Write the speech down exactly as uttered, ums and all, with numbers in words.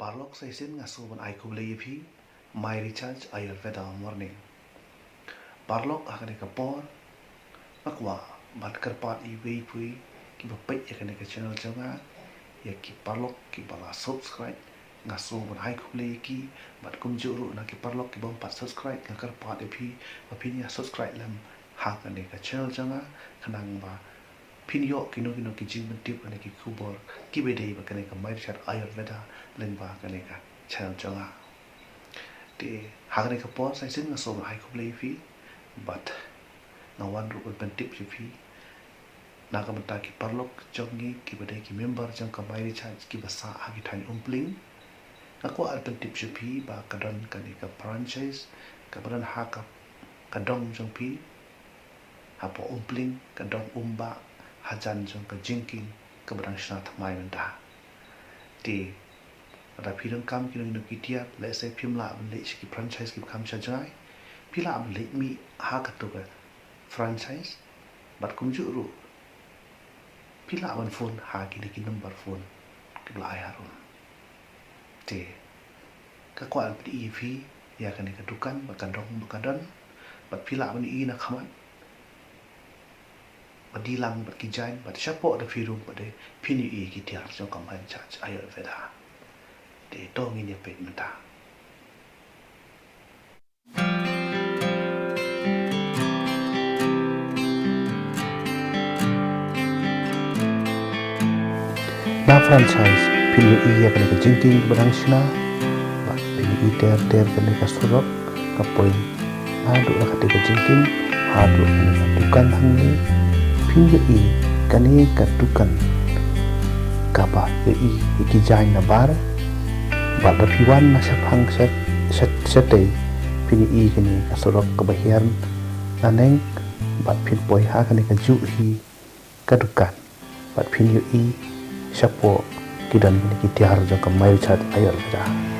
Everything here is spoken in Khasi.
Paralok, sa shisien nga sngewbha ban ai khublei ïa phi, My Recharge Ayurveda Morning. Paralok, ha kane ka por nga kwah ban kyrpad ïa iwei pa iwei kiba peit ïa kane ka channel jong nga, ïa ki paralok kiba la subscribe, nga sngewbha ban ai khublei ïa ki, bad kumjuh ruh na ki paralok ki bym pat subscribe, nga kyrpad ïa phi ba phin ïa subscribe lem ha kane ka channel jong nga, khnang ba phin ïoh kino kino ki jingpyntip, kane ki khubor kiba dei bad kane ka My Recharge Ayurveda lyngba kane ka channel jong nga. Te ha kane ka por, sa shisien nga sngewbha ban ai khublei ïa phi, bad nga wan ruh ban pyntip ïa phi na ka bynta ki paralok jong ngi kiba dei ki member jong ka My Recharge kiba sah ha ki thaiñ Umpling. Nga kwah ban pyntip ïa phi ba ka don kane ka franchise kaba don ha ka, ka dong jong phi, hapoh Umpling, ka dong Umbah, hajan jong ka jingkieng kaba dang shna thymmai mynta. Te lada phi donkam kino kino ki tiar, lehse phim lah ban leit sha ki franchise kiba kham shajngai, phi lah ban leit mih ha kato ka franchise, bad kumjuh ruh phi lah ban phone ha kine ki number phone kiba la ai harum. Te nga kwah ban pyni ïa phi ïa kane ka dukan bad ka dong ba ka don, bad phi lah ban ïohi na khmat, bad die lang bad ki jaiñ, bad shapoh da phi rung pat de phin ïohi ki tiar jong ka My Recharge Ayurveda. Te to ngin ïa peit mynta. Na franchise phin ïohi ïa kane ka jingkieng ba dang shna, bad phin ïohi ter ter kane ka surok ka poi naduh na kata ka jingkieng haduh kane ka dukan hangne. Phin ïohi kane ka dukan kaba ïohi ïa ki jaiñ na bar, bad lada phi wan na shaphang sha, sha, shatei, phin ïohi kane ka surok kaba hiar naneng, bad phin poi ha kane kajuh hi ka dukan, bad phin ïohi shapoh ki don kine ki tiar jong ka My Recharge Ayurveda.